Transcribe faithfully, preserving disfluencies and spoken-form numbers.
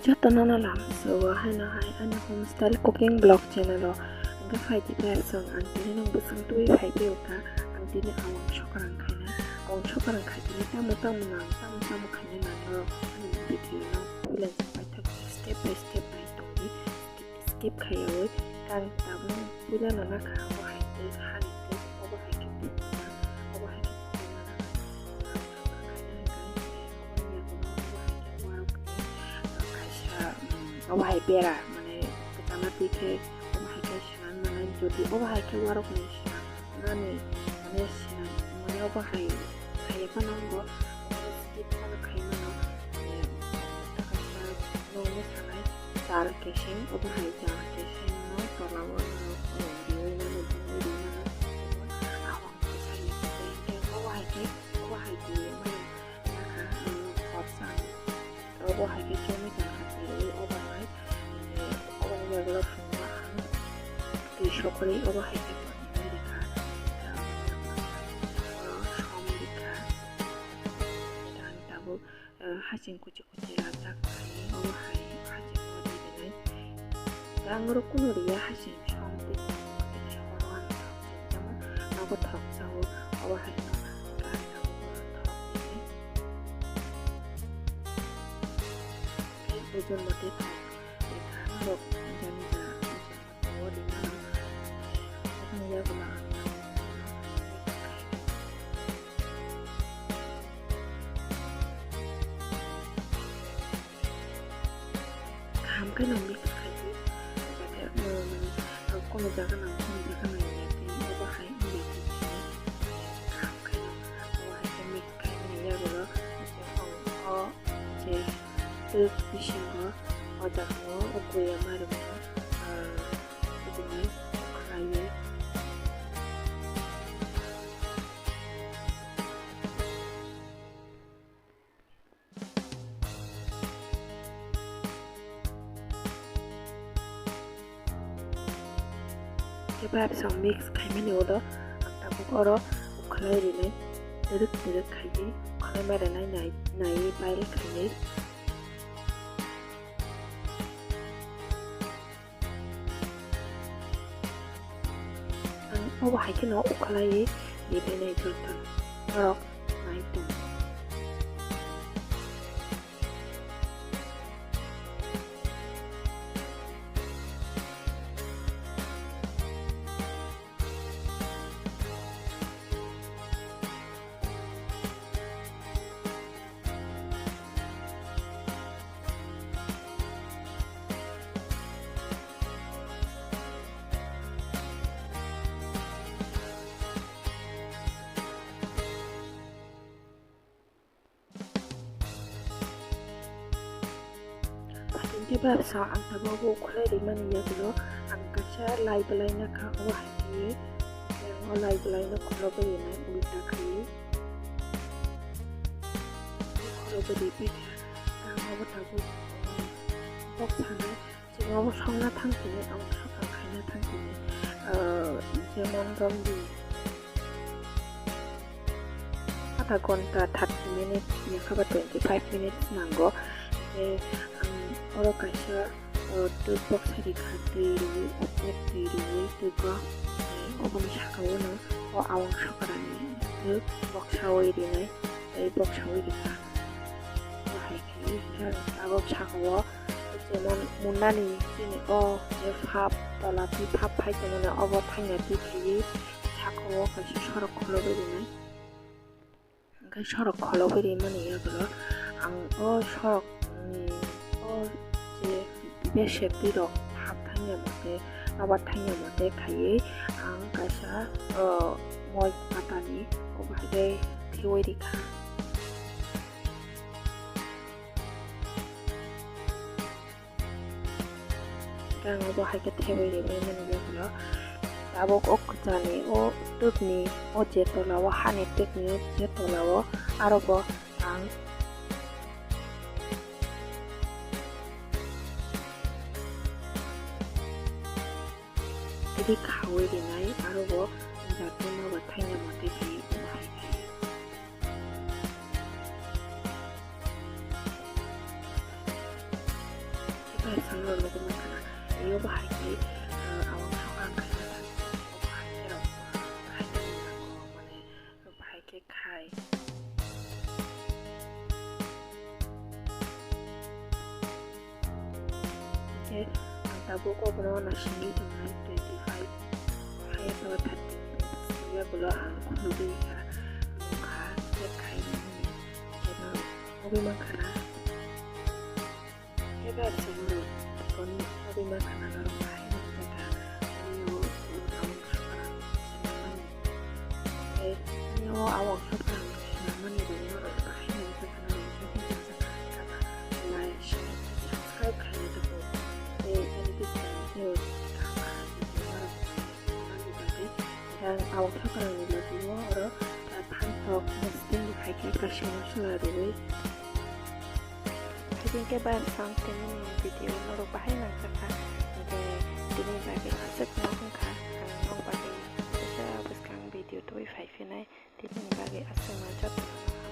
Jotono no lam sugo haino hai ani home style cooking vlog channel o. Hwnkhe phai di guys, ang tini nwng bwswng twi phai phiyokha. Ang tini awang sokrang khainai. Awang sokrang khai tini tamo tamo nang, tamo tamo khainai nang norok ani video no puila paithak step by step nai tongdi. Skip khaiyawi kang tabuk puila no nakha obo hai twi hani twi obo hai khe twi obo hai khe twi mana. Kaisa, mm, obo hai bera, mane, kwchama twi khe obo hai khe swnam manai, jodi obo hai khe warok ni swnam nani, mane, swnam, mane, obo hai khaiya phano bo, obo skip phano khai mano, mane, kaisa nokni sanai char keseng, obo hai char keseng no tola o norok, o, riui mano, bumui riui mano, obo ahok bwsai ni kwchai hwnkhe obo hai khe, obo hai khe mane, nakha, mm, khorsa. Obo hai khe chomwi tongkha tei obo hai, eh, oboni yagulo phunukgo ang twi sokrwi obo hai khe tongwi rikha. Oro som rikha. Jani tabuk, eh, hasing kuchi kuchi rajak khai obo hai hasing no rinai. Ang oro kunu riya hasing som twi tongkha tei oro ang thok chajamo nogo thok sao obo hai no rajak thok rinai. Ojon mote thok rikha norok jani ja ojon mote o rima aboni yagulo ang kaham khe no mix khai di jate, um, kono jaga nang kono jaga nang ya tei obo hai wngya tei kaham khe no obo hai khe mix khai mani yagulo o. Je twk bisingo o jaga o kuya mairum no, ah, rinai khlaiwi. Khe bai song mix khaimani ulo ang tabuk oro ukhlai rinai, twrwk twrwk khaiwi ukhlai ma rinai, nai, naiwi pile khainai. Ang obo hai kheno ukhlaiwi ribainai joto norok nai tong. Hingke bebsa ang tabuk bo khulai rimani yagulo ang kaisa lai belai nakha, obo hai khe ang o lai belai no khulogwi rinai ulta kaiwi. Khulogwi riphaikha ang obo tabuk kok sanai. Chwng obo songna thang tini, ang sakha khaina thang tini, ah, jemon romdi adha ghonta thirty minutes, yakha ba twenty five minutes nango. Tei ang oro kaisa, ah, twi box sari kha, twi rwi, twi rwi, twi go, tei oboni saka o no o awang sokrani twi box sawi rinai, tei box sawi rikha. Bahai khe tabuk saka o jemon munani chini o je phap tola twi phap phai tongmani obo thangya twi khaiwi saka o kaisa sorok khulogwi rinai. Hwnkhe sorok khulogwi rimani yagulo ang o sorok ni o je besek twi rok phap thangya mote, nobar thangya mote khaiwi ang kaisa o moi patani obo hai khe thewi rikha. Ang obo hai khe thewi rimani yagulo tabuk o kwchani o twkni o je tola o hani twkni o je tola o aro bo ang twi khawi rinai aro bo jatwi nobar thangya mote khe obo hai khe. Nugwi mankha na, tei obo hai khe, ah, awang sokang khaina thang, obo hai khe rok, hai khe rok, mane, obo hai khe khai. Khe ang tabuk obono naisingwi tongnai twenty five, hai asa thirty minutes. Yagulo ang khulugwi kha, nukha, khe khainani, khe no nugwi mankha na. Khe bai chwng kon nugwi mankha na norok bahai nukjakha, ani o, o, awang sokang. Tei ani o awang sokang swnamani rok norok bahai nukjakha na, norok bahai nukjakha. Like, share, subscribe khaina tabuk. Tei ani bwskango tei o kaham kaham video norok nuknani bagwi. Ang awang sokang ni logi o oro, ah, phan thok mosting bo hai khe kaisa masala rwui. Hai khe bai ang sam tini video norok bahai nangjakha, hwnkhe tini bagwi aswk no wngkha, ang nok bagwi kaisa bwskang video tubui phai phinai, tini bagwi aswk no joto no.